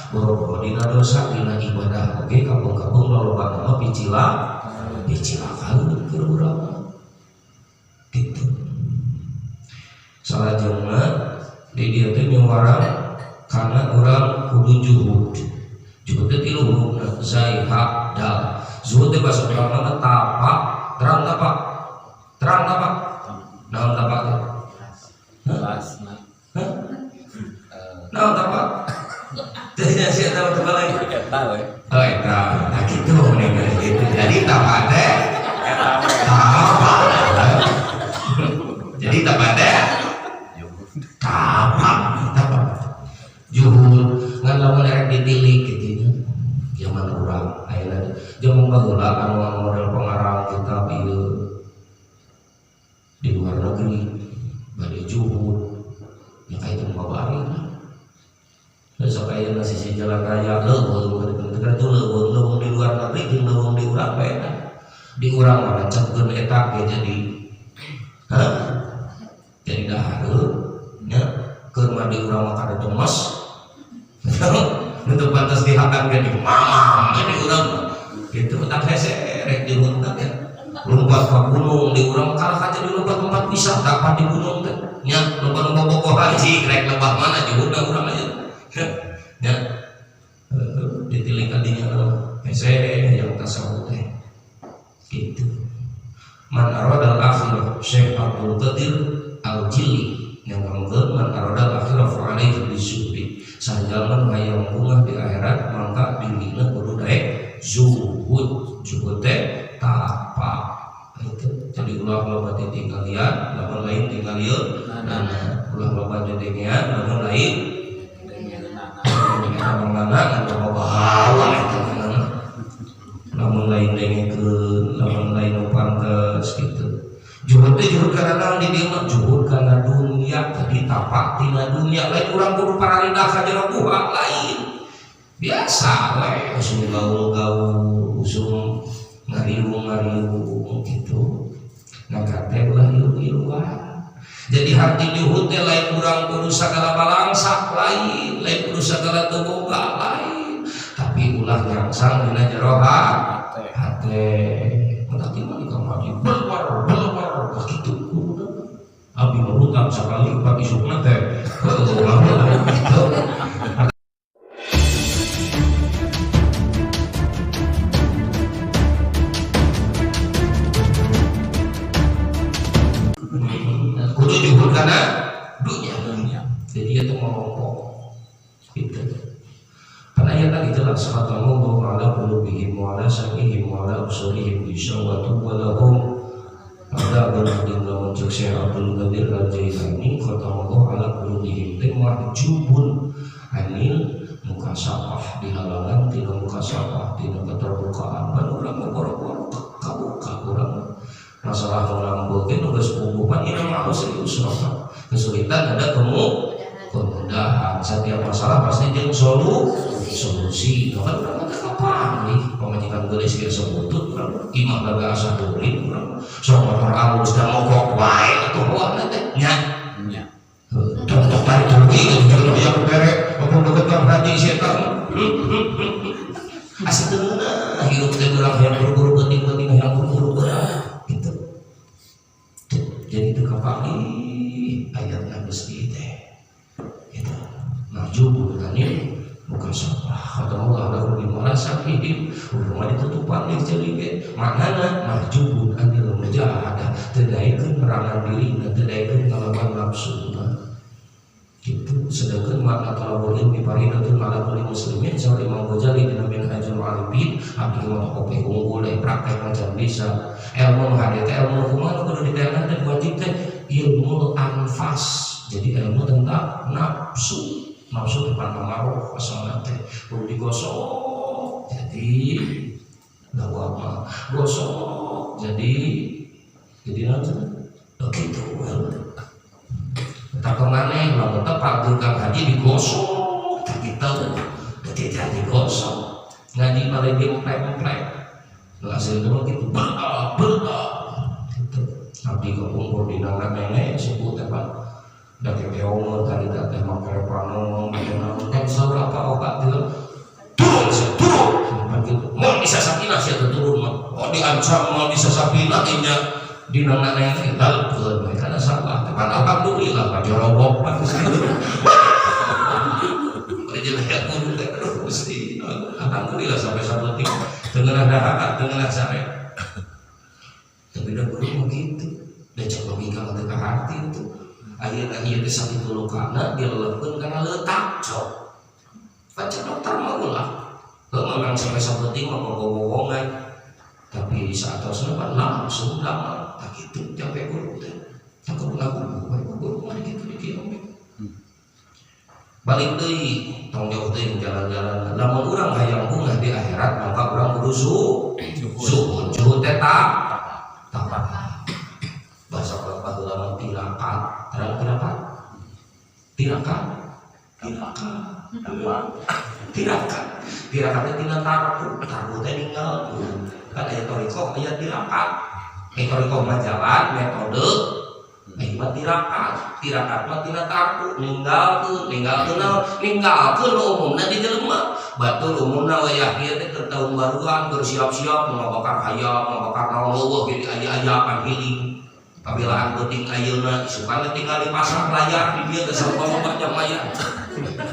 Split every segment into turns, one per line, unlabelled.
Boro-boro dina dosa dina ibadah oge kampung-kampung lolobana mah picilakaeun keur urang gitu. Salajengna di dieu teh nyuara karena urang kudu juhud. Juhud teh tilu hurufna zai ha dal. Zuhud teh bahasa urang mah tapak, terang tapak. Terang tapak. Naon tapak teh?
Jelasna.
Hah? Naon tapak? Teh sia tahu teh lain.
Eta we.
Oh eta, nah kitu gitu. Jadi tapak teh
Eta we.
tapak. Jadi tapak teh tapak, tapak. Juhud ngan lamun erek ditilik kitu nya. Zaman urang ayeuna zaman baheula anu model pengarang kitab ieu di luar negeri bade juhud nya ka itu babari lah. Sok ayeuna sisi jalan raya leuweung bade itu leuweung leuweung di luar negeri jeung leuweung di urang beda. Di urang mah lancekeun eta ge jadi hah? Jadi dahareun nya keur mah di urang mah kada temes. Untuk pantas dihakan ge di mamam ge di urang gitu tak hese rek juhud teh lompat ka gunung di urang kalah ka jadi lompat tempat wisata pan di gunung teh nya lompat-lompat bogoh haji rek lebah mana juhudna urang aja nya ditilik adinya hese yang tasawuf teh gitu. Man aradal akhirah Syekh Abdul Qadir Al-Jili yang nganggeun man aradal akhirah fa alaihi bisuhdi sajalman hayang bungah di akhirat mangka dirina kudu daek zuhud. Zuhud teh tapak itu. Jadi ulah loba tingalian lamun lain tingalieun nana, ulah loba dedengean lamun lain dedengean nana anu bawa eta nana lamun lain dengekeun lamun lain nu pantes gitu. Juhud teh juhud kana naon di dieu mah? Juhud kana dunia, tadi tapak tina dunia lain urang kudu pararida ka jero guha lain. Biasa we usum gaul-gaul, usum ngariung-ngariung gitu. Nah teh ulah ilu-iluan. Jadi hati juhud teh lain urang kudu sagala balangsak lain, lain kudu sagala teu boga lain. Tapi ulah nyangsang dina jero hate. Mata mah di kamar di belwar belwar kitu kudu. Abi mah hutang sakali empat isukna teh. Heuh gitu. Kudu juhud kana dunia. Jadi itu ngomong gitu. Karena ayat tadi jelas khatamallahu ala qulubihim wa ala sam'ihim wa ala absarihim ghishawatun wa lahum adzabun adzim. Lamun ceuk Syekh Abdul Qadir Al-Jailani khatamallahu ala qulubihim teh mahjubun anil mukasabah, dihalangan tina mukasabah, tina keterbukaan. Pan urang mah boro-boro kabuka urang masalah urang ge nu geus puguh pan ieu mah serius urang. Kesulitan ada kemudahan. Setiap masalah pasti jeung solusi. Nah, kan urang mah teu kapanggih pamajikan geulis ge sebutut urang imah gaga asa dulit urang sok motor alus dan mogok wae atuh buahna teh nya.
Nya.
Contoh tarik turki gitu yang bere ngomong deket kang haji si eta. Asa teu ngeunah hirup teh urang hayang buru-buru penting-penting hayang buru-buru beurang gitu. Jadi teu kapanggih ayatna geus teh. Gitu. Mahjubun anil mukasabah. Kata Allah ala kulli marasakihim urang ditutupan deui ceuli ge. Maknana mahjubun anil mujahadah teu daekeun merangan dirina, teu daekeun ngalawan nafsuna. Gitu. Sedangkan makna talabul ilmi faridatun ala kulli muslimin saur Imam Ghazali dina Minhajul Arifin abdi mah kopi unggul deui praktek macam bisa. Ilmu hadis teh ilmu kumaha kudu diteangan teh wajib teh ilmu anfas. Jadi ilmu tentang nafsu. Nafsu depan amaroh asalna teh kudu digosok jadi lawama gosok jadi naon cenah kitu tak kemana lamun teh panggil Kang Haji digosok tak kitu jadi jadi digosok ngaji malah diemplek-emplek hasil itu mah gitu berdoa berdoa gitu abdi kepungkur dina nenek sebut teh Pak da kekeongeun tadi teh make panon make naon kan saur apa obat gitu Dina nanaeun tinggalkeun we kana salah. Tapi alhamdulillah mah jorobok mah gitu. Jeung aya guru teh aduh Gusti. Alhamdulillah sampai saeutik teu ngeunah dahar, teu ngeunah sare. Tapi da guru mah kitu. Da cek logika mah teu kaharti itu. Ayeuna ieu teh sakitu lukana dilelepkeun kana leutak cok. Baca dokter mah ulah. Heuh memang sampai saeutik mah bobohongan. Tapi saat tosna mah langsung damang. Tak kitu sampai guru teh. Tak kudu ngagugu, guru mah kitu di kieu. Balik deui tong jauh teuing jalan-jalan. Lamun urang hayang bungah di akhirat maka urang kudu zuhud. Zuhud teh tapa. Bahasa baheula mah tirakat. Terang tirakat? Tirakat. Tirakat. Tirakat. Tirakat teh tina tarku. Tarku teh ninggal. Kan aya thoriqoh aya tirakat. Aya thoriqoh mah jalan metode. Aya mah tirakat. Tirakat mah tina tarku ninggalkeun, ninggalkeun naon? Ninggalkeun nu umumna di jelema. Batur umumna wayah ieu teh keur tahun baruan keur siap-siap ngabakar hayam, ngabakar naon leuweuh jadi aya-aya healing. Pabelaan penting ayeuna isukan tinggal di pasar layar di dieu teh sarua jam mayar.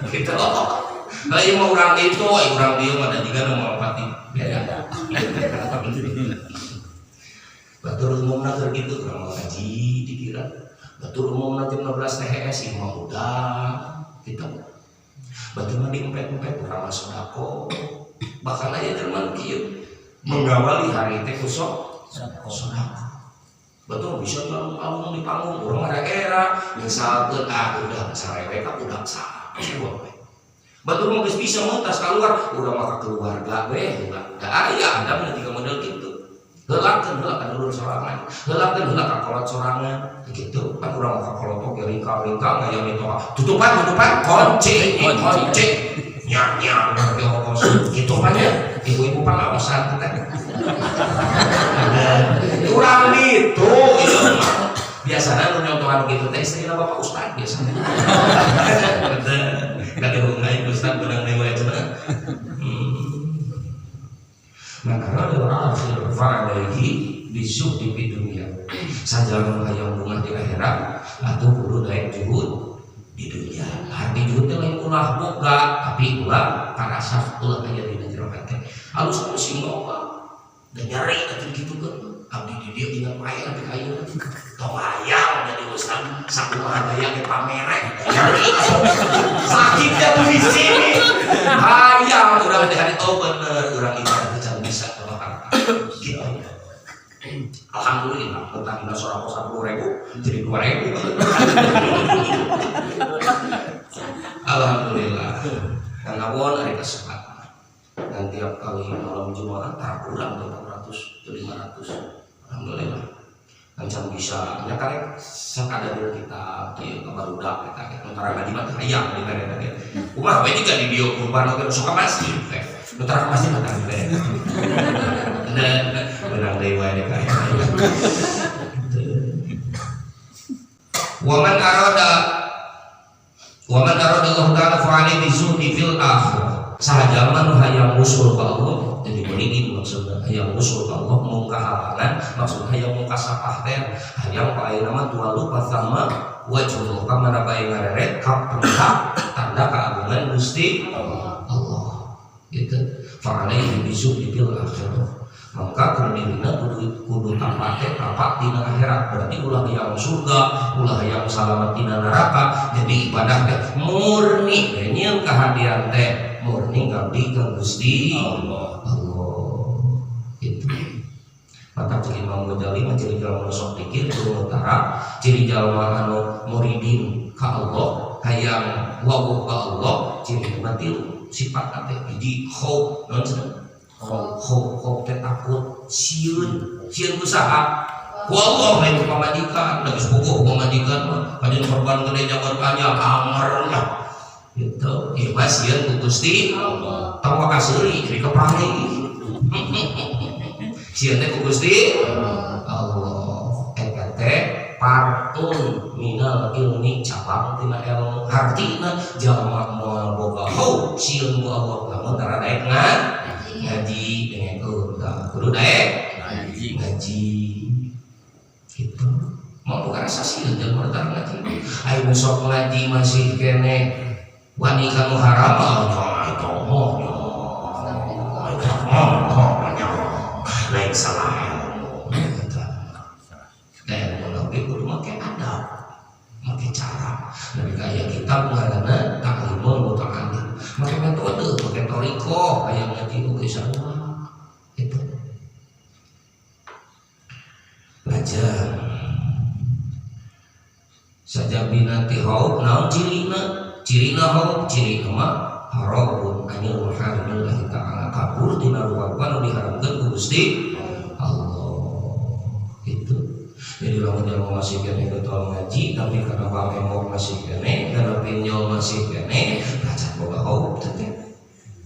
Gitu. Lah ieu mah urang itu, ai urang dieu mah da jiga nu moal pati. Beda. Batur umumna keur kitu urang mah ngaji dikira. Batur umumna jam 12 THS ieu mah udah gitu. Batur mah diempet-empet urang mah sodako. Bahkan aya jelema nu kieu mengawali hari teh ku sodako. Betul bisa alung-alung di panggung urang ada era misalkan ah udah sarewek ka budak saha we. Batur mah geus bisa mentas keluar urang mah ka keluarga we heula. Da aya ada mah tiga model kitu. Heulakeun heula ka dulur sorangan, heulakeun heula ka kolot sorangan gitu. Kan urang mah ka kolot oge ringkang-ringkang aya mitoha. Tutupan tutupan kunci kunci. Nya nya ongkos gitu kan ya. Ibu-ibu pangaosan teh. Urang itu ieu mah. Biasana nu nyontohan gitu teh istrina Bapak Ustad biasanya. Kadeuhung aing Ustad beunang deui wae cenah. Maka akhir fa'alaihi bizuhdi di dunia. Sajalma hayang bungah di akhirat atau kudu daek juhud di dunia. Arti juhud teh lain ulah boga tapi ulah karasa ulah aya dina jero hate. Alus sing loba. Dan nyeri atuh kitu kan. Abdi di dieu ingat pae abdi ka ayeuna. Tong hayang jadi ustad sakumaha gaya ge pamere. Nyeri. Sakitnya tuh di sini. Hayang urang teh hari oh bener urang ibadah teh can bisa sama gitu. Alhamdulillah petang dina sodako 10.000 jadi 2.000. Alhamdulillah. Dan awon ari kesempatan. Dan tiap kali malam Jumat tak kurang tuh 400 500. Alhamdulillah. Macam bisa nya karek sakada diri kita kieu ka barudak eta ge. Nu tara ngaji mah hayang di mere eta ge. Kumaha we juga di dieu kurban oge sok ka masjid teh. Nu tara ka masjid mah tara teh. Dan menang deui wae deh kaya. Wa man arada wa man arada Allah ta'ala fa'alaihi bizuhdi fil akhirah. Saha jalma nu hayang usul ka Allah jadi muridin maksudna hayang usul ka Allah mung kahalangan maksudna hayang mung kasapah teh hayang pa ayeuna mah tualu pasama wajhullah ka mana bae ngareret ka tanda tanda keagungan Gusti Allah gitu. Fa'alaihi bizuhdi fil akhirah. Maka kudu kudu tapak teh tapak dina akhirat berarti ulah hayang surga ulah hayang salamet dina neraka jadi ibadah teh murni we nyieun kahadian teh murni ngabdi ka Gusti Allah. Allah itu mata cek Imam Ghazali mah ciri jalma nu sok pikir kudu utara ciri jalma anu muridin ka Allah hayang wawuh ka Allah ciri mah tilu sifat teh hiji khauf naon cenah khauf khauf teh takut sieun sieun ku saha ku Allah lain ku pamajikan da geus bogoh pamajikan mah kajeun korban gede janggot panjang anger lah gitu ieu mah sieun ku Gusti Allah tong waka seuri jadi keprali sieun teh ku Gusti Allah eta teh partun minal ilmi cabang tina ilmu hartina jalma moal boga khauf sieun ku Allah lamun tara daek ngaji dengekeun tah kudu daek ngaji. Gitu. Mau buka rasa sieun jalma tara ngaji. Ayo sok ngaji masih keneh wani ka nu haram mah nya itu mah nya. Itu mah nya. Lain salah ilmu. Gitu. Da ilmu oge kudu make adab, make cara. Nabi kaya kitab ngaranna Ta'limul Muta'allim. Make metode, make thoriqoh, aya ngaji oge sarua. Gitu. Lajeng sajabina ti khauf naon cirina? Cirina khauf, cirina mah harabun anil maharimillahi ta'ala, kabur tina rupa-rupa nu diharamkeun ku Gusti Allah. Gitu. Jadi lamun jalma masih keneh getol ngaji tapi karena pamemok masih keneh, karena pinjol masih keneh, kaca boga khauf teh.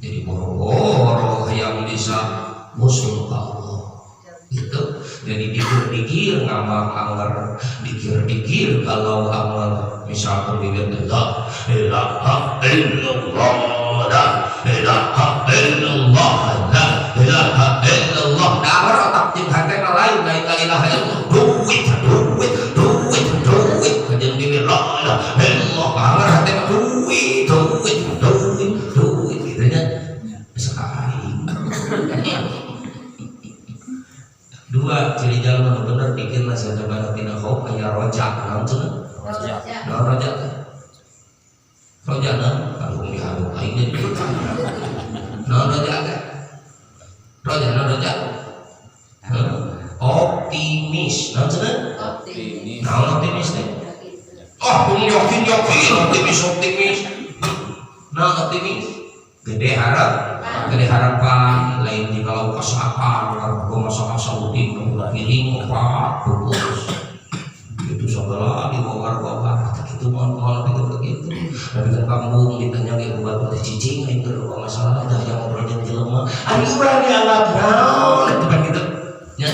Jadi boro-boro yang bisa musuh ka Allah. Gitu. Jadi dikir-dikir ngamal anger, dikir-dikir kalau amal misalkan bibir la ilaha illallah, la ilaha illallah, la ilaha illallah. Nah, otak jeung hatena lain lain la ilaha illallah. Duit, duit, duit, duit. Kajeun bibir la ilaha illallah. Anger hatena duit, duit, duit, duit gitu nya. Bisa ka aing. Dua ciri jalma nu bener dikirna sajabana tina khauf aya roja naon cenah?
Roja.
Naon roja teh? Roja naon? Aduh dihadap aing jadi naon roja teh? Roja naon roja? Heuh. Optimis naon cenah?
Optimis.
Naon optimis teh? Oh, yakin yakin optimis optimis. Naon optimis? Gede harap, gede harapan, lain jika kesehatan, kalau masalah Saudi, kamu piring opat, bungkus. Itu segala diwawar-wawar, itu mau mau itu begitu. Tapi kan kampung ditanya ke buat teh cicing, itu lupa masalah, dah yang ngobrol jeung jelema. Ari urang dianggap naon, itu kan gitu. Ya.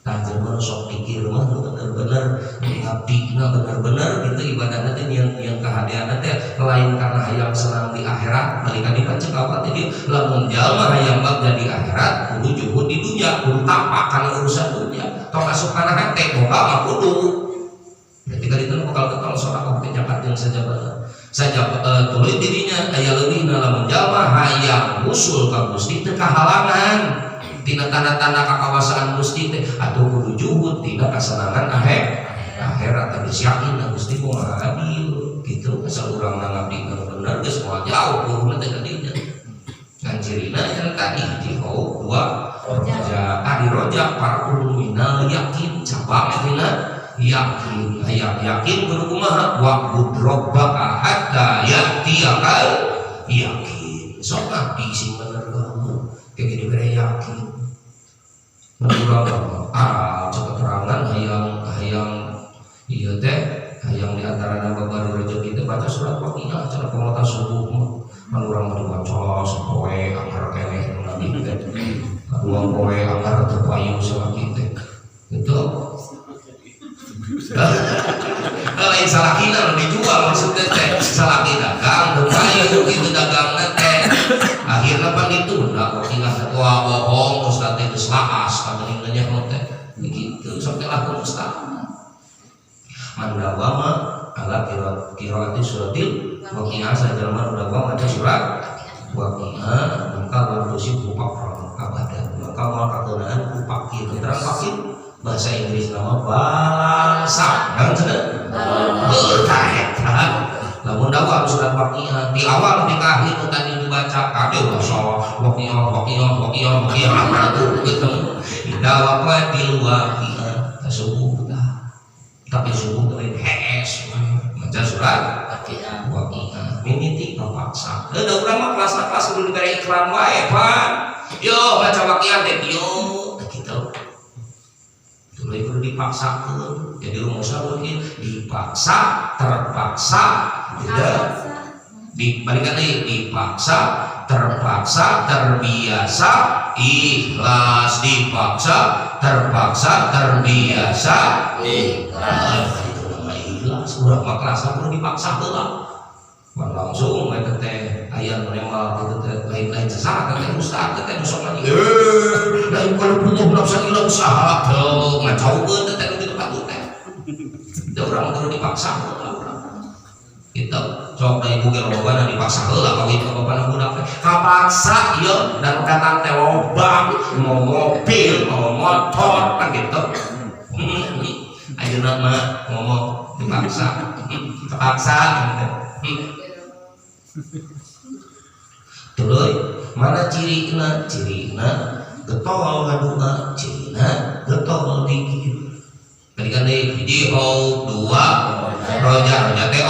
Tah jelema sok pikir mah bener-bener ngabdina bener-bener gitu ibadahna teh yang kahadeanna teh lain karena hayang senang di akhirat balikan di pancek apa tadi lamun jalma hayang bagja di akhirat kudu juhud di dunya, kudu tapak kana urusan dunya, tong asup kana hate boga mah kudu. Berarti kan itu bakal ketol sedekah teh nyakat jeung sajabana saja tuluy dirinya aya leuwihna lamun jalma hayang usul ka Gusti teu kahalangan tina tanda-tanda kakawasaan Gusti teh atuh kudu juhud tina kasenangan akhirat tadi yakin na Gusti kumaha adil gitu, asal urang ngabdi nu bener geus moal jauh buruhna teh kadinya. Ngan cirina yang tadi hiji khauf, dua roja, ari roja far'un minal yakin, cabang tina yakin. Hayang yakin kudu kumaha? Wa'bud rabbaka hatta ya'tiyakal yakin. Sok ngabdi sing bener ka Allah kayak gini bere yakin. Urang ah cek keterangan hayang hayang ieu teh hayang di antara nama baru rezeki teh baca surat Waqiah cenah pamata subuh mah. Kan urang mah dibaca sapoe anggar keneh nu nabi teh dua poe anggar teu payu salaki teh gitu. Lain salakina nu dijual, maksudnya teh salaki dagang teu payu gitu dagangna teh, akhirna pan ditunda Waqiah. Wah, bohong ustaz teh, geus laas ka geuning nanya teh begitu sampai laku ustaz. Man dawama ala qiraati suratil Waqiah, sajalma nu dawam maca surat Waqiah maka lam tusibhu faqran abadan, maka moal kakeunaan ku fakir. Terang fakir bahasa Inggris nama balangsa naon cenah? Heuh, tah eta lamun dawam surat Waqiah di awal di akhir nu tadi dibaca kade ulah salah Waqiah Waqiah Waqiah Waqiah apa tuh gitu. Idza waqa'atil waqiah tah subuh tah, tapi subuh teh lain hees maca surat Waqiah mimiti kapaksa. Da urang mah kelas-kelas kudu dibere iklan wae, Pak. Yo maca Waqiah teh yo gitu. Tuluy kudu dipaksakeun. Jadi rumusna kieu, dipaksa, terpaksa, tidak dibalikan lagi, dipaksa, terpaksa, terbiasa, ikhlas. Dipaksa, terpaksa, terbiasa, ikhlas. Itu nama ikhlas. Urang mah kelasna kudu dipaksa heula. Pan langsung eta teh aya nu nembal kitu teh, lain-lain sesat teh, ustaz teh nu sok ngaji lain kalau punya nafsa ila usaha teu ngacaukeun teh nu kitu. Da urang kudu dipaksa heula urang. Gitu. Sok da ibu ge lobana dipaksa heula kawin ka bapana budak teh. Kapaksa ieu dan datang teh loba, mau mobil, mau motor kan gitu. Ayeuna mah ngomong dipaksa. Kepaksa gitu. Tuluy, mana cirina? Cirina getol ngadua, cirina getol dikir. Tadi kan deui hiji khauf, dua roja, roja teh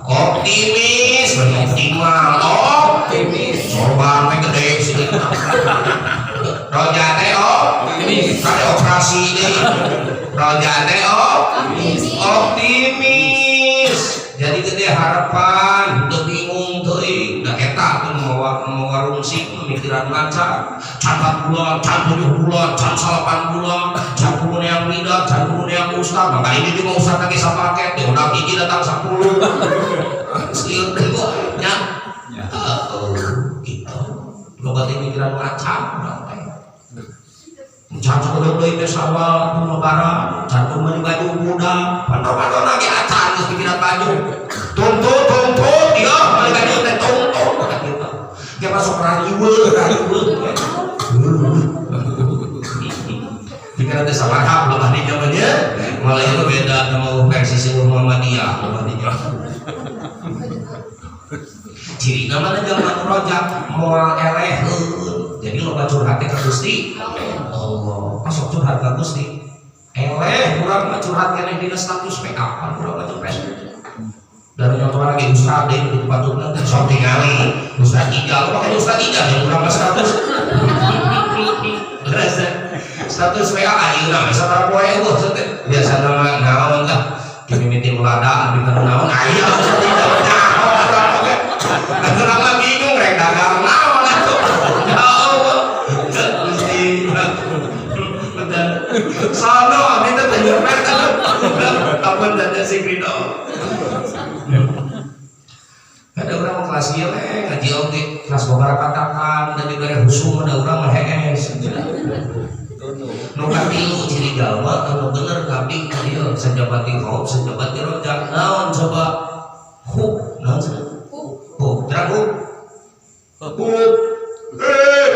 optimis, optimal,
Optimis.
Sorban teh gede sih. Roja teh
Optimis.
Kade operasi deui. Roja teh optimis. Jadi gede harapan, udah bingung teuing. Da eta tuh mawa mawa rungsing pemikiran lancar. Can 4 bulan, can 7 bulan, can 8 bulan, can kudu neang bidan, can kudu neang ustad. Maka ini juga ustad lagi sapaket, diundang hiji datang 10. Sieun teh kok nya.
Ya.
Heeh, gitu. Loba teh mikiran lancar urang teh. Can sakedeung deui teh sawal lebaran, can meuli baju budak, pan Ramadan lagi acan geus pikiran baju. Tuntut tuntut ieu meuli baju teh tuntut gitu. Ge masuk rariweuh rariweuh. Pikiran teh samarhab loba di zamannya, malah itu beda sama versi sebuah Muhammadiyah loba di zaman. Ciri namanya zaman rojak moal eleheun. Jadi loba curhat teh ka Gusti Allah. Masuk curhat ka Gusti. Eleh urang mah curhat keneh dina status WA pan urang mah jeung Facebook. Dan nyontohan lagi ustad deui di patutna teh sok tingali Ustad Ijal, pakai Ustad Ijal yang urang mah status. Terus status WA ayeuna mah sabaraha poe eueuh teh. Biasana mah naon lah mimiti melada abi kana naon aya Ustad Ijal nyaho urang oge. Urang mah bingung rek dagang naon atuh. Ya Allah. Gusti. Betul. Sono abdi teh penyerpet ampun dan sing ridho. Ada orang mau kelas ieu we ngaji oge kelas babarakatakan dan dibere husum ada orang mah hees. Nu katilu ciri jalma anu bener ngabdi ka dieu sajabati khauf sajabati roja naon coba hub naon cenah hub terang hub hub eh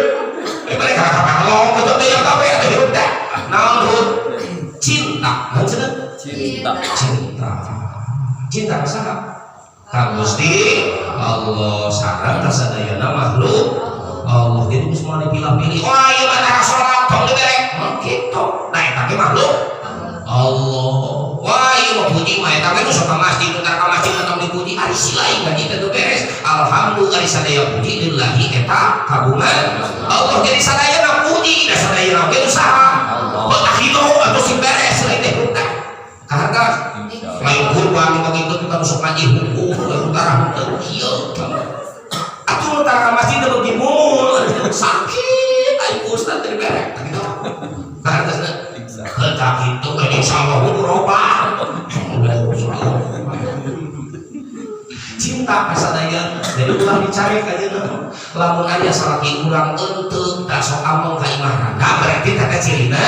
mereka kapaklong betul teh yang kabeh atuh hirup teh naon hub cinta naon cenah
Cinta.
Cinta cinta ka saha? Ka Gusti Allah sareng ka sadayana makhluk Allah. Jadi geus moal dipilah-pilih, wah ieu mah tara salat tong dibere kitu, nah eta ge makhluk Allah. Wah ieu mah puji mah eta ge nu sok ka masjid, nu tara ka masjid tong dipuji, ari si lain ngaji teh beres. Alhamdulillah ari sadaya puji lillahi eta kagungan Allah. Jadi sadayana puji da sadayana ge nu saha?
Allah.
Oh tah kitu atuh sing beres lain teh teh kaharga lain kurban begitu kita masuk ngaji hukum utara henteu kieu atuh nu tara ka masjid teh beuki mul sakit aing ustad teh dibere kitu kahargasna henteu kitu eh insyaallah kudu robah. Cinta kasadaya jadi ulah dicari ayeuna. Lamun aya salaki urang eunteuk da sok ameng ka imah randa berarti teh cirina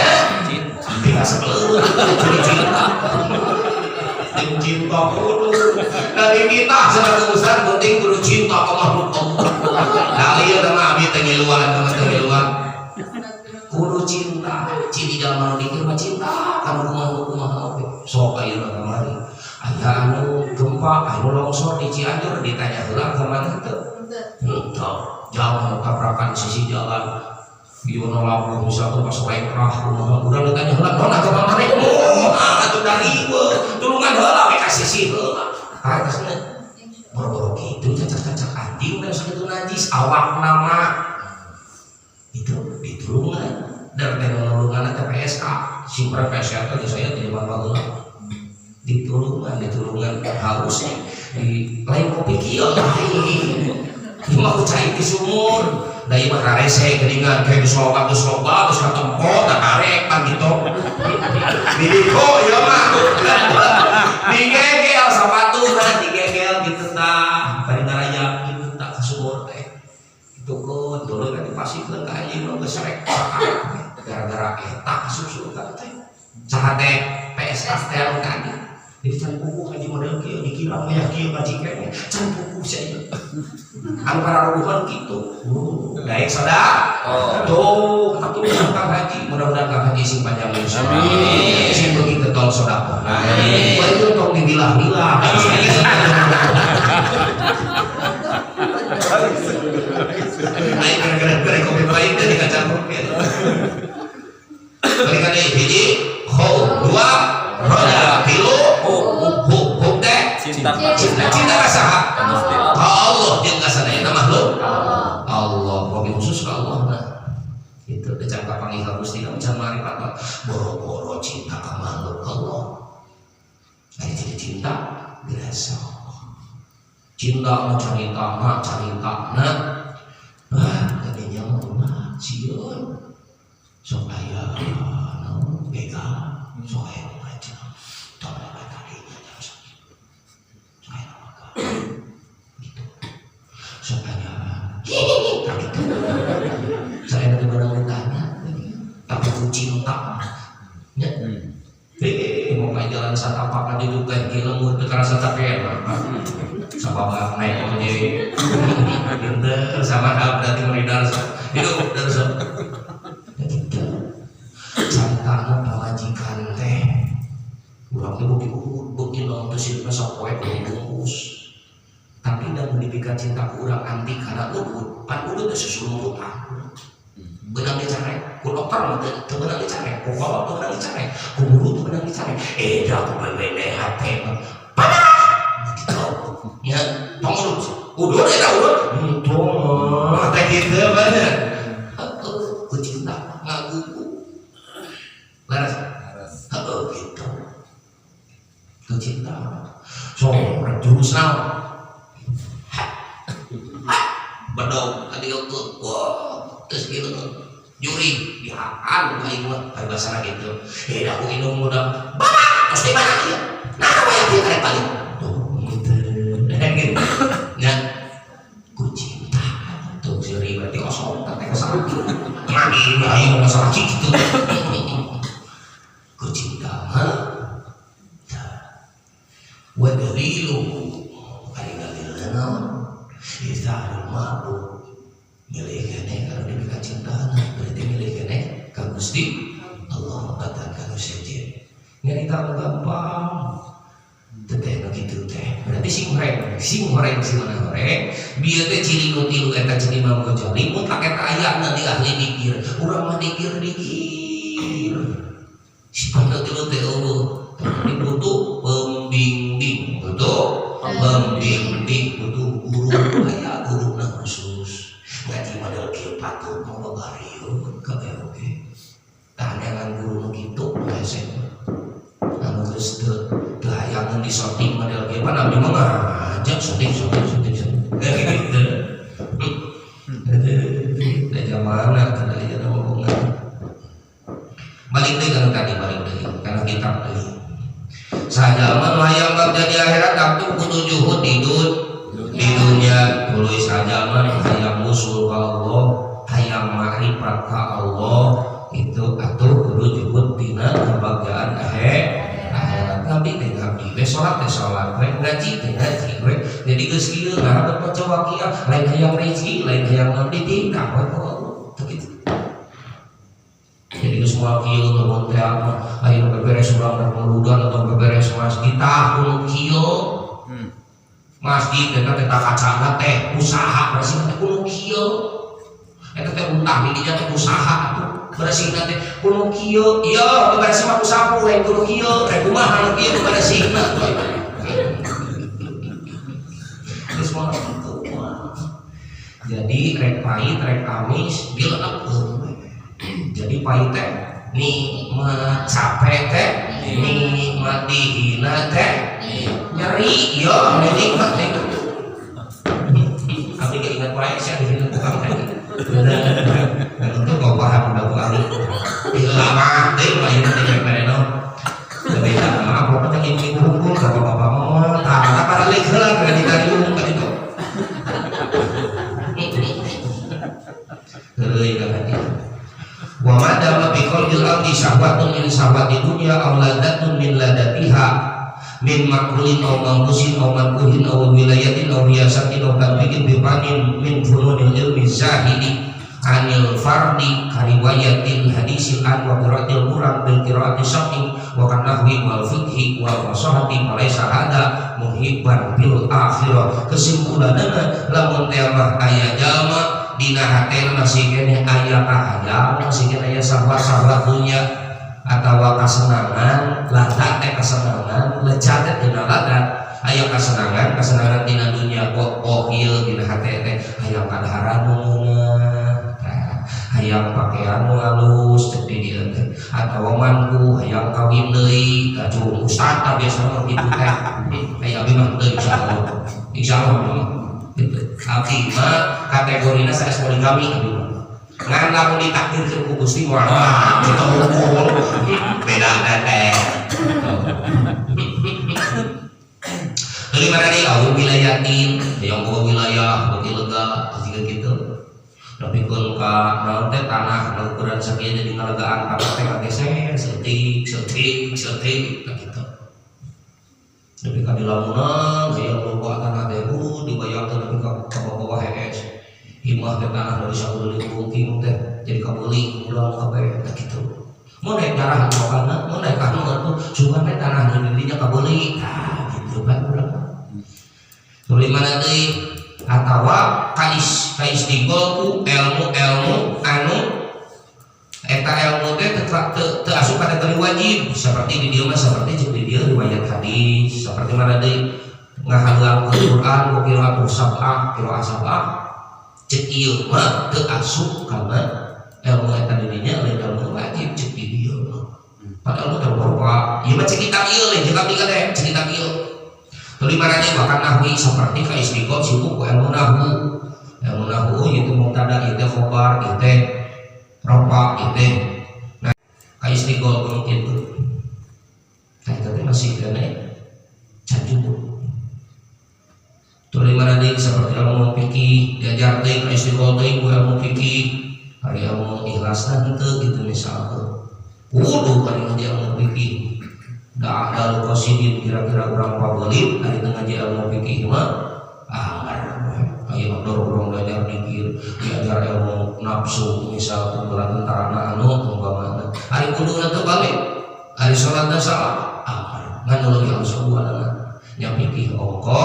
Cinta.
Tidak sebelum ciri cinta cinta kudu dari kita sebagai ustaz penting kudu cinta ke makhluk Allah. Nah ieu teh mah abdi teh ngiluan teman teh ngiluan kudu cinta ciri jalma nu dikir mah cinta kanu kumaha kumaha oge. Sok ayeuna kamari aya anu gempa anu longsor di Cianjur ditanya heula ka mana teu henteu jauh anu tabrakan sisi jalan ieu nu labuh misalkan pas rengkrah kumaha urang ditanya heula naon agama maneh oh atuh dari tulungan heula we ka sisi heula hartosna boro-boro kitu cacak-cacak anjing dan sakitu najis awak nama itu ditulungan dan nulungan teh PSA simpen PSA teh saya di zaman baheula ditulungan ditulungan haus di lain kopi kieu lain cuma ku cai di sumur da ieu mah rarese geuningan kayak geus loba geus loba geus katempo da karek pan gitu didiko ieu mah digegel sapatuna digegel gitu tah bari ngarayap gitu tah ka sumur teh itu keun tuluy kan dipasikeun ka anjing nu geus rek gara-gara eta asup surga teh saha teh PSA teh anu tadi Jadi can puguh haji model kieu dikira mah kieu ngaji keneh can puguh sia ieu. Anu pararuguhan kitu. Daek sedekah. Tuh, tapi Kang Haji, mudah-mudahan Kang Haji sing panjang usia.
Amin.
Sing beuki getol sedekah.
Amin.
Wah, itu tong dibilah-bilah. Aing gara-gara bere kopi pahit dari kaca rupiah. Balikan deui hiji, khauf, dua, roja, tilu, hub, hub teh
Cinta.
Cinta, cinta ka saha?
Gusti
Ka Allah jeung ka sadayana makhluk. Allah, wabil khusus ka Allah nah. Itu teh can kapanggih ka Gusti can marifat boro-boro cinta ka makhluk Allah. Ari jadi cinta biasa. Cinta mah carita mah carita na. Ah, kadinya mah ulah sieun. Sok aya naon begal, sok aya nu ngajeng. Tong lebat kadinya jam sakitu. Sok aya nu begal. Gitu. Sok aya gitu. Saya nanti barang ditanya, tapi ku cinta. Ya. Mau main jalan satapak aja juga gila lembut teu karasa capek. Sabab naik ojek. Pinter sama hal berarti meridar hidup terus. Ya gitu. Cantana pamajikan teh. Urang teh beuki beuki naon teh sieuna sapoe bungkus. Tapi da mun dipikeun cinta ku urang anti kana udud, pan udud teh susulumputan. Beunang dicarek, ku dokter mah teu beunang dicarek, ku kolot teu beunang dicarek, ku guru teu beunang dicarek. Eh da ku bebene hate mah. Panah! Gitu. Ya, tong udud. Udud eta udud. Henteu mah teh kitu bener. Heueuh, ku cinta ngagugu. Laras. Heueuh gitu. Ku cinta. So, rek jurus naon? Bedog tadi oke, wah, terus gitu juri dihakan aing mah paribasana gitu. Eh da ku indung udah bapak terus di mana ieu? Nah, waya kieu karek balik. Tuh gitu. Gitu. Nya ku cinta tuh seri berarti kosong teh salaki. Mami aing mah salaki gitu. Ku cinta mah wa daliluhu ari dalilna naon? Itharul mahbub milih keneh kalau diberikan cinta berarti milih keneh ka Gusti Allah batan ka nu sejen nyarita nu gampang teu teh nu kitu teh berarti sing horeng si mana horeng bieu teh ciri nu tilu eta ciri Imam Ghazali mutlak eta aya di ahli dikir urang mah dikir-dikir sifat nu tilu teh eueuh tapi butuh pembimbing butuh pembimbing butuh guru aya guruna khusus ngaji model kieu patut mau babarieu kabeh oge tah neangan guru nu kitu hese anu geus teu teu hayang di syuting model kieu pan abdi mah ngajak syuting syuting syuting syuting gitu. Da zamana teu aya omongan balik deui kana tadi balik deui kana kitab deui sajalma nu hayang bagja di akhirat atuh kudu juhud di dunia tuluy sajalma nu hayang wusul ka Allah hayang makrifat ka Allah itu atuh kudu juhud dina kebahagiaan akhirat ngabdi teh ngabdi we salat teh salat we ngaji teh ngaji we jadi geus kieu nah maca waqiah lain hayang rezeki lain hayang ngabdi tingkah we ka Allah teu kitu. Jadi geus moal kieu lamun teh mah aya beberes urang rek meludan atau beberes masjid tah kudu kieu. Masjid eta teh kacana teh usaha bersih teh kudu kieu. Eta teh untah di dinya teh usaha atuh bersihna teh kudu kieu. Ieu beberes mah ku sapu lain kudu kieu. Rek kumaha nu kieu beberesihna. Geus moal kitu. Jadi rek pahit rek amis dilelepkeun. Jadi pahit teh nikmat, capek teh nikmat, dihina teh nyeri, iya nikmat teh. Abdi gak ingat wae sih dihina tukang teh. Dan itu kau paham udah ahli. Lama teh mah ieu teh mereno. Beda mah pokoknya ibu-ibu hukum bapak-bapak mah tah para leuk heula kada dikariung ka ditu. Heueuy ka ditu. Wa ma dama bi qalbil abdi syahwatun min syahwati dunya aw ladatun min ladatiha Min makulin aw mangkusin aw mankuhin aw wilayatin aw riyasatin aw tatbiqin bi fannin min fununil ilmi zahidi anil fardi kariwayatil hadisil an wa qiraatil Quran bil qiraati syar'i wa kan nahwi wal fiqhi wal fasahati, falaisa hada muhibban bil akhirah. Kesimpulanna, lamun teh mah aya jalma dina hatena masih keneh aya kahayang, masih keneh aya sahwat-sahwat dunya atawa kasenangan, ladat teh kasenangan, lezat teh dina ladat, aya kasenangan kasenangan dina dunya kok. Oh ieu dina hate teh hayang kadaharan nu ngeunah, hayang pakaian nu alus cek di dieu teh, atawa mantu, hayang kawin deui. Tah, cung ustad tah biasa mah kitu teh. Aya abdi mah teu, insyaallah, insyaallah mah gitu. Abdi mah kategorina sanes poligami, abdi mah ngan lamun ditakdirkeun ku Gusti moal gitu, hukum beda teh. Dari mana nih? Awu wilayatin, yang boga wilayah bagi lega jika gitu. Tapi kun ka naon teh, tanah nu ukuran sakieu jadi ngalegaan tanah teh kageser saeutik saeutik saeutik gitu. Tapi ka di lamunan hayang loba tanah teh, dibayangkeun nepi ka bawah hees. Imah teh tanah dari sakuliling bungking teh jadi kabeuli urang kabeh teh kitu. Mau naik darah kana, mau naik anu atuh sugan teh tanah di dinya kabeuli. Tah gitu kan urang. Tuluy mana deui? Atawa kaistigol ku ilmu-ilmu anu eta ilmu teh teu asup kategori wajib, seperti di dieu mah, seperti cek di dieu riwayat hadis, seperti mana deui, ngahaluang ke Quran ku qiraatus sab'ah, qiraah sab'ah, cek ieu mah teu asup kana ilmu eta di dinya, lain ilmu wajib cek di dieu mah. Padahal mah rupa ieu mah cek kitab ieu, lain cek abdi teh, cek kitab ieu. Tuluy mana deui? Bahkan nahwi, seperti ka istiqomah sibuk ku ilmu nahwu. Ilmu nahwu itu mubtada, itu khobar, itu rofa, itu. Nah, ka istiqomah gitu. Nah, itu teh masih keneh can cukup. Tuluy mana deui? Seperti ilmu fikih, diajar teh ka istiqomah teh ku ilmu fikih. Ari ilmu ikhlasna henteu gitu misalkan. Kudu kali ngaji ilmu fikih. Da ada qasidin kira-kira urang pabelit ari teu ngaji ilmu fikih mah anggar we. Aya dorong belajar dikir, diajar ilmu nafsu misalkan, bela tentarana anu umpamana. Ari kuduna teu balik, ari salatna salah, anggar. Ngan nu leuwih alus buanana nya fikih ongko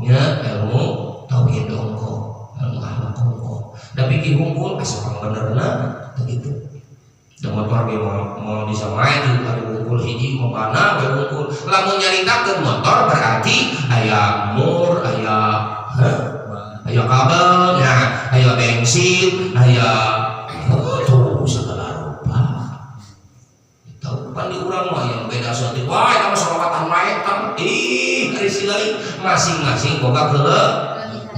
nya, ilmu tauhid ongko, ilmu akhlak ongko. Da fikih hungkul asa pangbenerna teu kitu. Da motor ge mau bisa maju ari hungkul hiji mah mana we hungkul. Lamun nyaritakeun motor berarti aya mur, aya aya kabel nya, aya bensin, aya oh, tuh segala rupa. Tahu pan di urang mah yang beda saeutik wah eta mah solawatan wae tang ih ari silai, masing-masing boga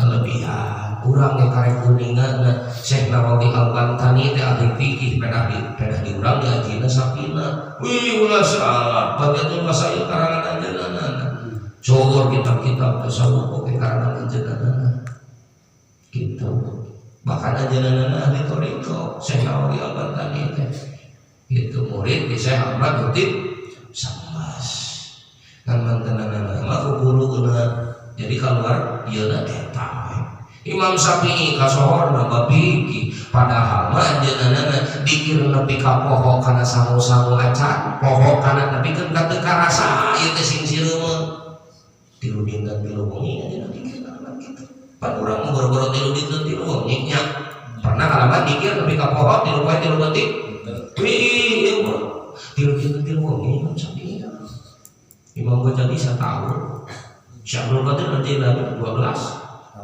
kelebihan. Urang ge karek kuningan Syekh Nawawi Al-Bantani teh ahli fikih, pedah di urang diajina sapina wih ulah salah bagian masail karangan anjeunna. Syukur kitab-kitab tasawuf oge karangan anjeunna gitu. Bahkan anjeunna ahli thariqah Syekh Nawawi Al-Bantani teh gitu, murid di Syekh Ahmad Kutib Sambas kan, mantenanana mah ku guruna jadi keluar ieu eta we. Imam Syafi'i kasohorna bab fikih, padahal mah anjeunna dikir nepi ka poho kana sangu-sangu acan, poho kana nepikeun ka teu karasa ieu teh sing sireumeuh. 3 dinten 3 wengi anjeunna dikir kitu. Pan urang mah boro-boro 3 dinten 3 wengi nya. Pernah ngalaman dikir nepi ka poho 3 poe 3 beutik? Wih, ieu mah 3 dinten 3 wengi Imam Syafi'i. Imam Ghazali satahun. Syekh Abdul Qadir Al-Jailani 12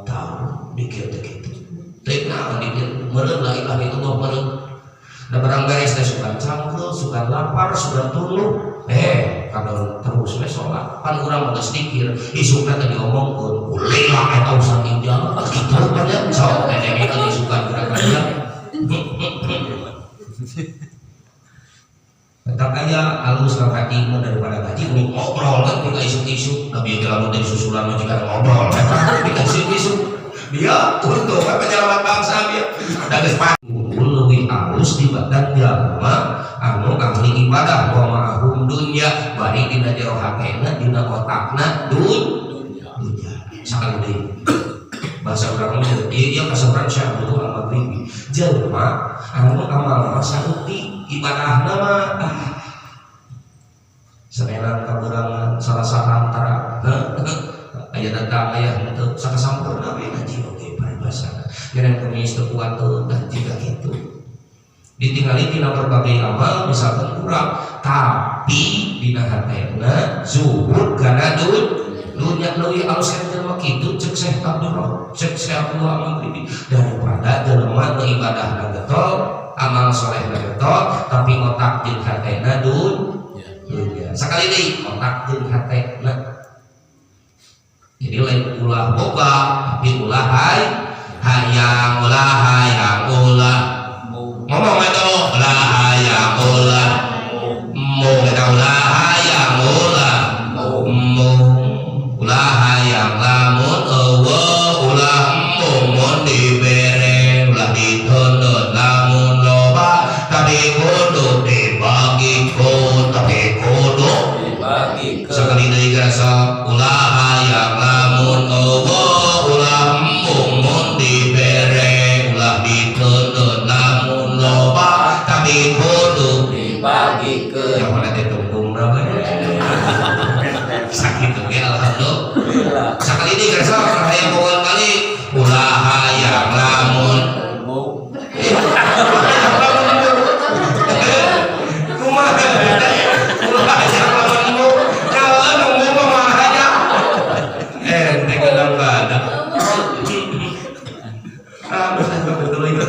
tahun dikir teh kitu. Teu naon dikir meureun la ilaha illallah meureun. Da barang beres teh suka cangkeul, suka lapar, suka tunduh. Kadang terus we salat. Pan urang mah geus dikir, isukna teh diomongkeun, "Ulila eta urusan ginjal." Kitu kan ya, sok teh dengekeun isukan kira-kira. Tetap aja halus ngaji mah daripada ngaji ini ngobrol kan tinggal isuk-isuk. Tapi kalau dari susulan mah juga ngobrol kan tinggal isuk-isuk. Dia untuk penyelamat bangsa dia. Dan geus leuwih halus di badan jalma. anu ahli ibadah wa ma'ahum dunya bari dina jero hatena dina otakna dunya sakali deui bahasa urang mah ieu kasabaran Syekh Abdul Al-Maghribi jelema anu amalna saeutik ibadahna mah sanenan kaburangan salah antara aya datang aya henteu sakasampurna we ngaji oge paribasana nyen kemis teu kuat teh jiga kitu ditinggali tina berbagai amal misalkan kurang tapi dina hatena zuhud kana dunya leuwih alus jelema kitu cek Syekh Abdullah cek Syekh Abdullah Al-Maghribi daripada jelema nu ibadahna getol amal solehna getol tapi otak jeung hatena dunya sakali deui otak jeung hatena jadi lain ulah boga tapi ulah hayang ulah hayang ulah ngomong eta ulah hayang ulah mung eta ulah hayang ulah mung ulah hayang lamun eueuh ulah embung mun dibere ulah diteundeun lamun loba tapi kudu dibagikeun tapi kudu dibagikeun sakali deui garasa ulah hayang lamun eueuh ulah embung mun dibere ulah diteundeun lamun loba tapi kudu
dibagikeun
yang mana teh tungtungna bae sakitu ge alhamdulillah sakali deui garasa hayang bogoan balik ulah hayang lamun kumaha ulah hayang lamun kalau nunggu mah hayang teh kadang-kadang betul itu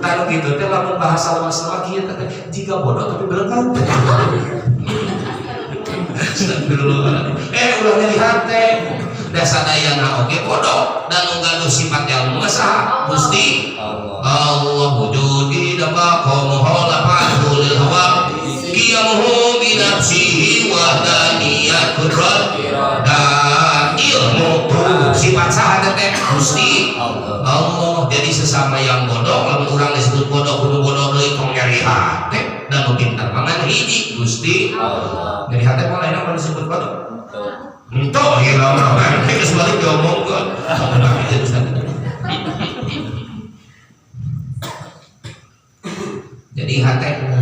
tanu kitu teh lamun bahasa lemas-lemas kieu teh jika bodoh tapi belekat. Ulah nyeri hate da sadayana oge bodoh dan nu gaduh sifat ilmu mah saha Gusti Allah wujudi dama muhalafatu lil hawa qiyamuhu bi nafsihi wahdaniyat qudrat dan ilmu tuh sifat saha teh Gusti Allah. Jadi sesama yang bodoh lamun urang disebut bodoh kudu bodoh deui tong nyeri hate dan nu pintar mah hiji Gusti Allah. Nyeri hate mah lain mah disebut bodoh henteu ieu mah geus balik diomongkeun. Jadi hatena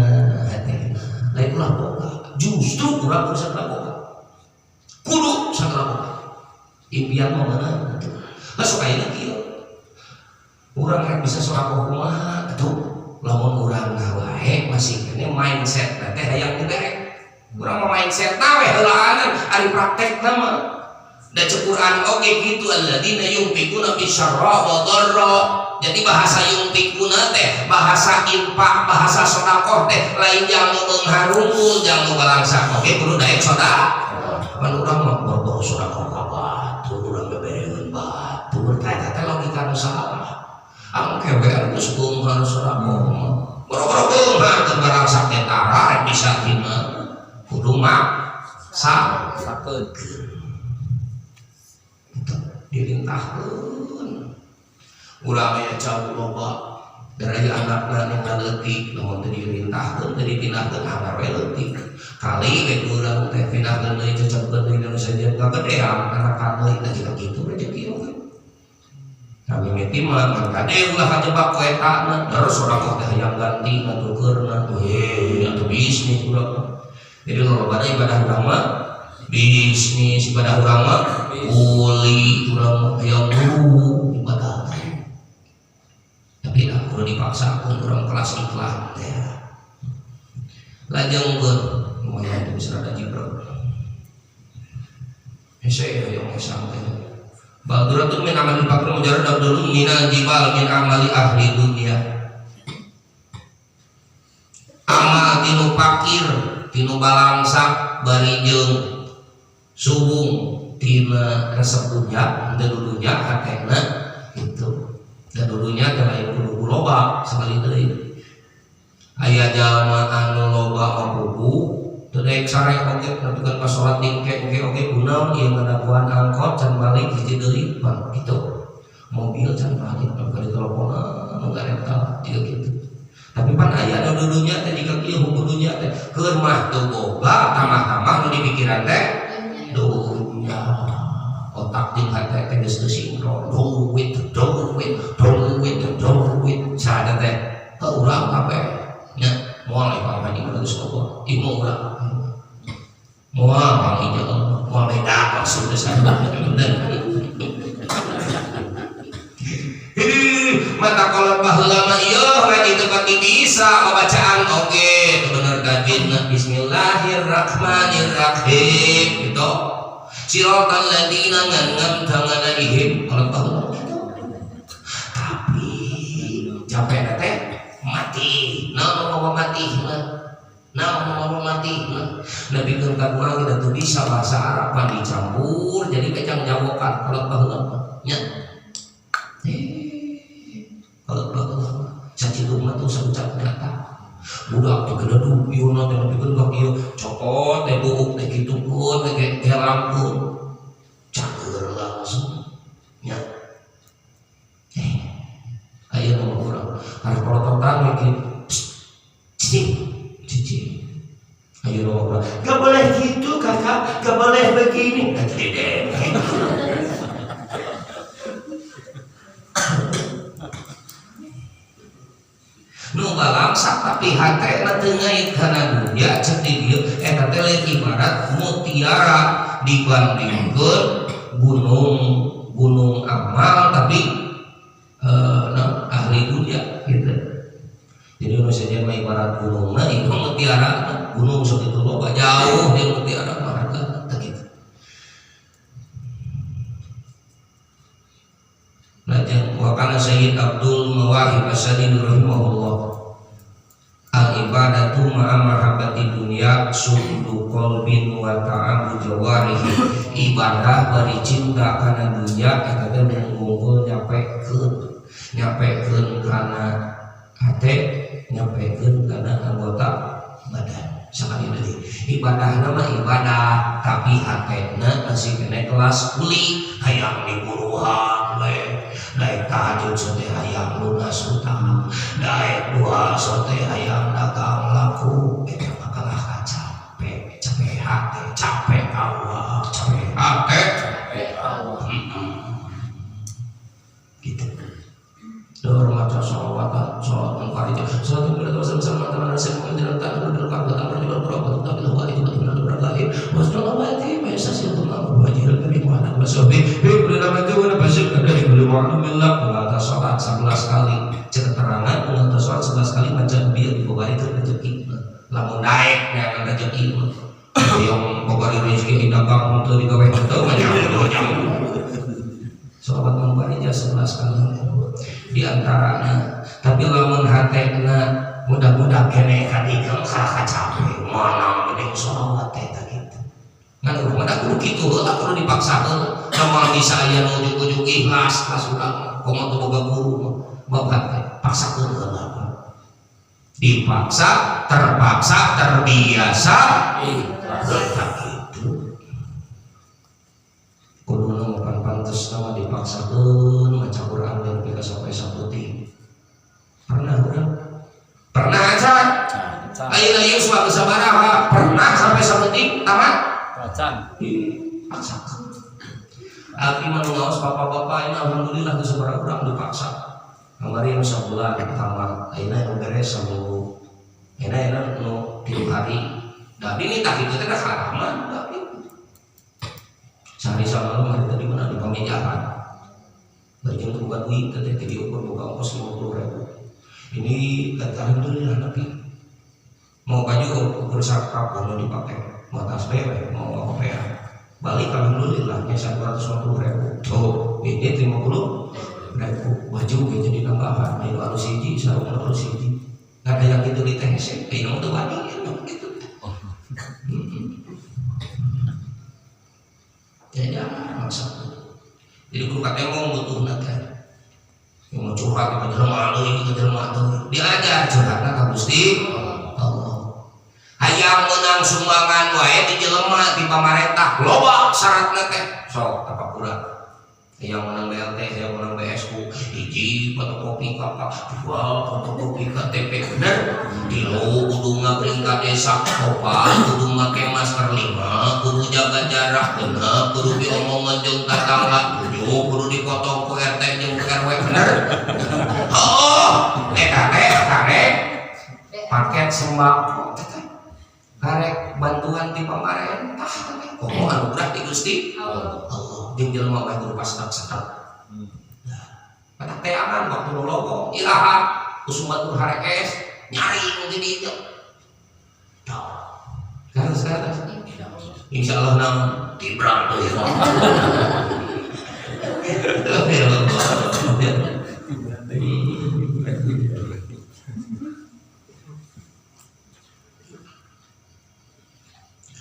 lain ulah boga justru urang kudu sagala boga kudu sagala boga impian mah mana atuh lah sok ayeuna kieu urang rek bisa sorakoh kumaha atuh lamun urang wae masih kene mindset teh hayang dibere urang mah mindset na we heulaanan ari praktekna mah da cek Quran oge kitu alladzina yunfikuna fisarra wa dharra. Jadi bahasa yunfikuna teh bahasa infak bahasa sedekah teh lain jang nu beunghar unggul jang nu balangsa oge kudu daek sedekah pan urang mah boro-boro sedekah ka batur urang bebereun batur tah eta teh logika nu salah angke we anu geus beunghar sedekah mah boro-boro beunghar teu balangsa teh tara rek bisa dina kudu maksa
sakeun
dilintahkeun urang aya jauh loba dari anakna nu leutik lamun teu dilintahkeun teu dipindahkeun anak we leutik kali we urang teh pindahkeun deui cecebkeun deui nu sejen kagedean anak deui teh jiga kitu rezeki oge kami mimiti mah mangka kade ulah kajebak ku etana terus urang teh hayang ganti ngatukeurna we atuh bisnis urang. Jadi lolobana ibadah urang mah bisnis ibadah urang mah kuli urang mah hayang guru ibadah. Tapi dah kudu dipaksakeun urang kelas ikhlas teh. Lajengkeun lumayan teh bisa rada jibrek. Hese hayang hesang teh. Balduratun min amali fakir mujarrad abdulun minal jibal min amali ahli dunia. Amal tinu fakir tinu balangsa bari jeung subung tina resep dunya dan dunya hatena gitu dan dunya teh lain kudu loba sakali deui aya jalma anu loba mapupu teu daek sare oge nepikeun ka salat dingke oge oge kunaon ieu ngadaguan angkot can balik hiji deui pan kitu mobil can balik nepi ka diteleponan nu garental jiga kitu tapi pan aya nu dunya teh jiga ieu hukum dunya teh keur mah teu boga tambah-tambah nu dipikiran teh dunya otak jeung hate teh geus teu sinkron duit duit duit duit saha teh ka urang kabeh nya moal Bang Haji mah geus boga ieu mah urang moal Bang Ijal moal beda maksudna saha bener. Mata kolot baheula mah ieu ngaji teu pati bisa babacaan oge teu bener gajina bismillahirrahmanirrahim gitu siratal ladzina an'amta 'alaihim kolot baheula gitu tapi capek teh mati naon mau mati naon mau mati nabi keun ka urang kita teu bisa bahasa Arab pan dicampur jadi kecang jawokan kolot baheula mah nya. Kalau baheula saciluk mah tuh sagucap data budak teh geledug ieu na teh nepikeun ka kieu cokot teh buuk teh kitukeun teh gelangkeun cager langsung nya aya nu urang harus polototan we kieu cicing cicing aya nu urang gak boleh gitu kakak gak boleh begini tidak. Nu balangsak tapi hatena teu ngait kana dunya cek di dieu eta teh lain ibarat mutiara dibandingkeun gunung amal tapi ahli dunya gitu. Jadi nu sejen mah ibarat gunungna itu mutiara gunung sakitu loba jauh jeung mutiara mah hargana teh kitu. Lajeng wa kana Sayyid Abdul Mawahib As-Sadid rahimahullah al ibadatu ma'a mahabbati dunya su'du qalbin wa ta'abu jawarihi ibadah bari cinta kana dunya eta teh mung nyapekeun kana hate nyapekeun kana anggota badan sakali deui ibadahna mah ibadah tapi hatena masih kena kelas kuli hayang diburuhan we daek tahajud sote hayang lunas hutang daek duha sote hayang dagang laku eta mah kalah capek capek hate capek awak capek hate capek awak gitu. Dor maca sholawat sholawat munfarijah sholawat munfarijah sama sama teman saya mengenal tangan berkah tangan berkah berkah bila wa itu benar berkah wasalawati biasa sih wajhil karim wa ala wasabi bi rahmati wa basir dari belum ma'lumillah kata sholat 11 kali cek keterangan kata sholat 11 kali maca biar dibobari rezeki lamun naik neangan rezeki yang bobari rezeki dagang teu digawe teu mah sholawat munfarijah 11 kali di antaranya tapi lamun hatena mudah-mudah kene kadikang kalah capek mana geuning sholawat teh tah kitu ngan urang mah kudu kitu heula kudu dipaksakeun moal bisa aya nu ujug-ujug ikhlas kelas urang komo teu boga guru mah babat teh paksakeun heula dipaksa terpaksa terbiasa ikhlas tah kitu kuduna mapan pantes mah dipaksakeun maca Quran nepi ka sampai saputing pernah urang pernah aja ayeuna ieu suatu sabaraha pernah sampai saputing tamat
acan
paksakeun abdi mah nu ngaos bapak-bapak ini alhamdulillah geus sabaraha urang dipaksa kamari nu sabulan tamat ayeuna nu beres saminggu ayeuna nu 3 hari da abdi nitah kitu teh haraman abdi sehari samalam hari tadi mana di pamijahan berjeng tuh bukan duit teh diukur buka ongkos 50.000 ini alhamdulillah nabi mau baju ukur sakap mau dipakai mau tas BMW mau apa balik alhamdulillah nya 150.000 tuh ini 50.000 baju ge jadi tambahan ayo alus hiji sarung alus hiji nggak ada yang gitu di teh hese ayo teu bani gitu. Ya jangan maksa. Jadi kudu katembong butuhna teh. Yang mau curhat ke jelema deui ke jelema deui. Diajar curhatna ka Gusti Allah. Hayang meunang sumbangan wae di jelema di pamarentah loba syaratna teh. Sok tapakura. Hayang meunang BLT, hayang meunang BSU, hiji fotokopi KK, dua fotokopi KTP, bener. Tilu kudu ngabring ka desa, opat kudu make masker, lima kudu jaga jarak, genep kudu diomongan jeung tatangga, tujuh kudu dipotong ku RT jeung ku RW, bener. Oh, eta teh karek paket sembako teh karek bantuan ti pamarentah teh komo anugerah ti Gusti Allah jeung jelema bae kudu pasetak-setak. Matak teangan waktu nu logong iraha usum batur harees nyaring di dieu. Terus terus. Insyaallah naon tibrak deui. Ya Allah.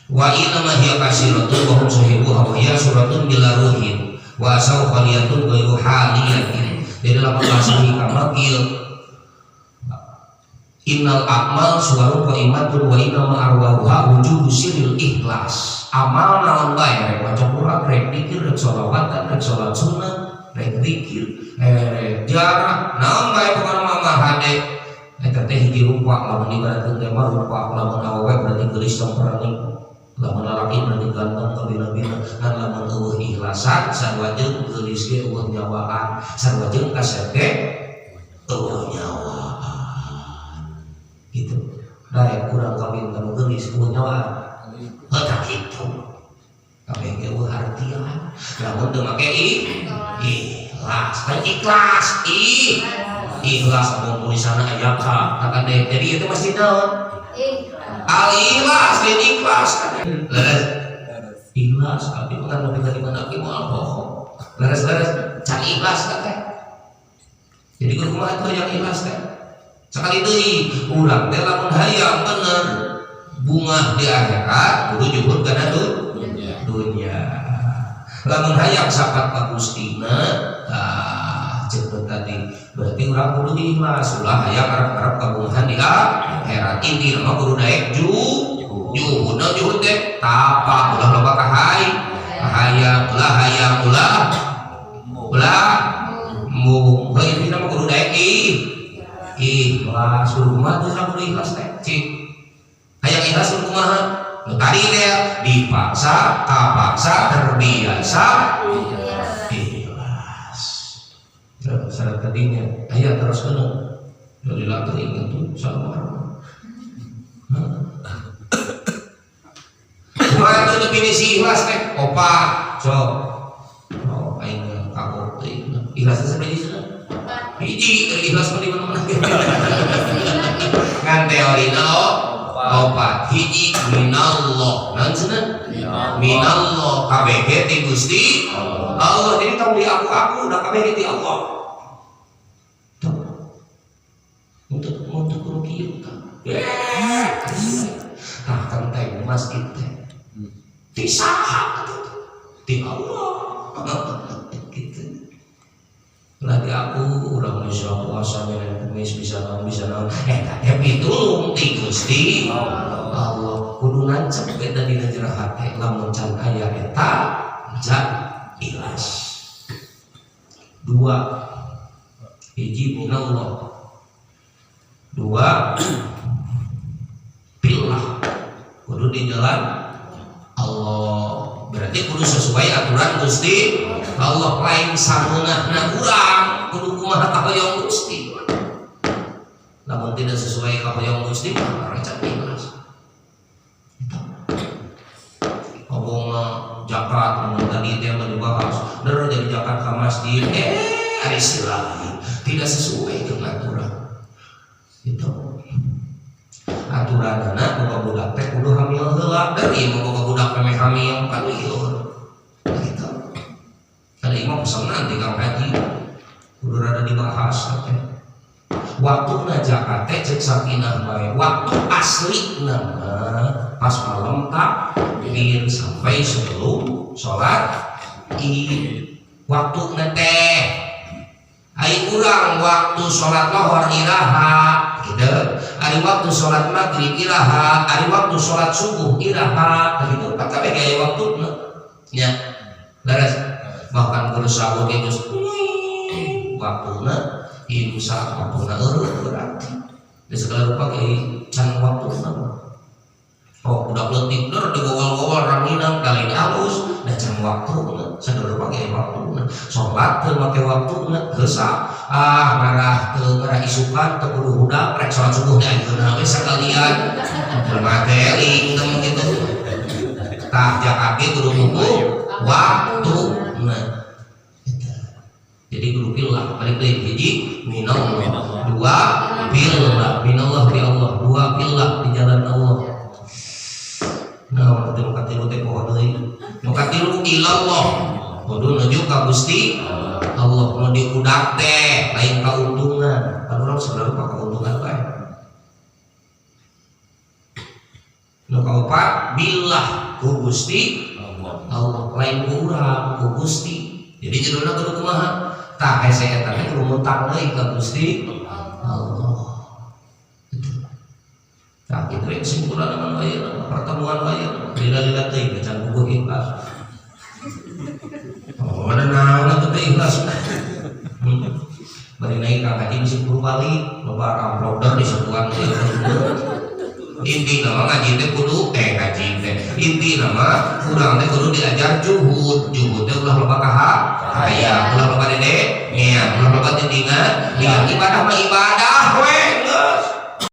Wa inna ma hiya kasiratun wa hum sahibuha wa hiya suratun bila ruhin wa asaw khaliyatun ghairu haliyatin. Jadi lamun bahasa hikmah kieu, innal a'mal suwarun qaimatun wa inna ma arwahuha wujudu sirril ikhlas. Amal naon bae rek maca Quran, rek zikir, rek sholawatan, rek sholat sunnah, rek zikir, rek jarah, naon bae pokona mah amal hade. Eta teh hiji rupa, lamun ibaratkeun teh mah rupa, lamun awewe berarti geulis temperani, lamun lalaki berarti ganteng kabina-bina. Ngan lamun eueuh ikhlasan sarua jeung geulis ge eueuh nyawaan, sarua jeung kasep ge eueuh nyawaan. Gitu. Daek kurang kawin ka nu geulis eueuh nyawaan. Heuh tah kitu. Kabeh ge eueuh hartian. Lamun teu make ikhlas, kan ikhlas, ikhlas abang tulisanna aya ka kakade. Jadi itu masjid naon? Al ikhlas, lain ikhlas. Leres. Ikhlas, abdi mah kan lebih dari mana abdi moal bohong. Leres leres, can ikhlas teh. Jadi kudu kumaha tuh yang ikhlas teh? Sekali deui, urang teh lamun hayang bener bunga di akhirat kudu juhud kana dunya. Lamun hayang sapat ka Gustina, tah ceuk tadi berarti urang kudu ikhlas, ulah hayang arep-arep kabungahan di akhirat. Intina mah kudu daek juhud. Naon juhud teh? Tapa ulah loba kahayang, ulah hayang, ulah ulah embung. Heuh intina mah kudu daek ikhlas. Kudu kumaha tuh urang kudu ikhlas teh? Cik. Hayang ikhlas kudu kumaha? Nu tadi teh dipaksa, kapaksa, terbiasa ikhlas. Terus tadinya aya terus kena dari latih ingat tuh sama. Kumaha tuh definisi ikhlas teh? Opat. Sok. Oh, aing kagok teh. Ikhlas teh sabaraha cenah? Hiji, dari ikhlas mah di mana-mana. Ngan teorina opat. Hiji minallah. Naon cenah? Minallah kabeh ti Gusti Allah. Jadi tong di aku-aku udah kabeh ti Allah. Tuh. Untuk kudu kieu tah. Tah kenteng masjid teh. Ti saha atuh? Ti Allah. Gitu. Lah di aku urang bisa puasa nyen kumis bisa naon eta teh pitulung ti Gusti Allah. Kudu nancep eta dina jero hate lamun can aya eta can ikhlas. Dua, hiji minallah, dua pillah kudu di jalan Allah. Berarti kudu sesuai aturan Gusti Allah, lain sameunahna urang, kudu kumaha kahoyong Gusti. Lamun tidak sesuai kahoyong Gusti mah can ikhlas. Obong zakat mun tadi teh mah dibahas, der jadi zakat ka masjid, ari lain tidak sesuai dengan aturan. Itu aturanana boga budak teh kudu hamil heula, der ieu mah boga budak memeh hamil kan lieur. Gitu. Ada imam pesenan di Kang Haji kudu rada dibahas teh. Waktuna zakat teh ceuk sakinah bae, waktu aslina mah pas malam takbir sampai sebelum sholat id. Waktuna teh ai urang waktu sholat lohor iraha gitu, ari waktu sholat maghrib iraha, ari waktu sholat subuh iraha, gitu kan kabeh aya waktuna nya. Leres bahkan kudu sahur ge geus waktuna Imsak waktuna eureun berarti. Di segala rupa ge can waktuna. Oh, budak leutik der digowal-gowal ranginang dalin alus da can waktuna. Segala rupa ge waktuna. Salat teu make waktuna heusa. Ah, ngarah teu ngarah isukan teu kudu hudang rek salat subuh teh ayeuna we sakalian. Jelema teh lingkem gitu. Tah zakat ge kudu nunggu waktuna. Jadi kudu pillah balik deui hiji minallah, dua fillah, minallah di Allah, dua fillah di jalan Allah. Nah, nu katilu teh poho deui. Nu katilu ilallah. Kudu nuju ka Gusti Allah nu diudak teh lain kauntungan. Kan urang segala rupa kauntungan bae. Nu kaopat billah ku Gusti Allah lain ku urang ku Gusti. Jadi judulna kudu kumaha? Tah hese eta teh kudu ngutang deui ka Gusti Allah. Tah kitu we kesimpulan anu ayeuna pertemuan ayeuna lila-lila teuing can puguh ikhlas. Oh, ada naon atuh teh ikhlas. Bari naik ka haji bisi kudu balik, loba amplop der disebuan teh. Inti nama ngaji teh kudu ngaji teh. Inti nama urang teh kudu diajar juhud. Juhud teh ulah loba kaha, hayang, ulah loba dede, ngeang, ulah loba tindingan, liang ibadah mah ibadah.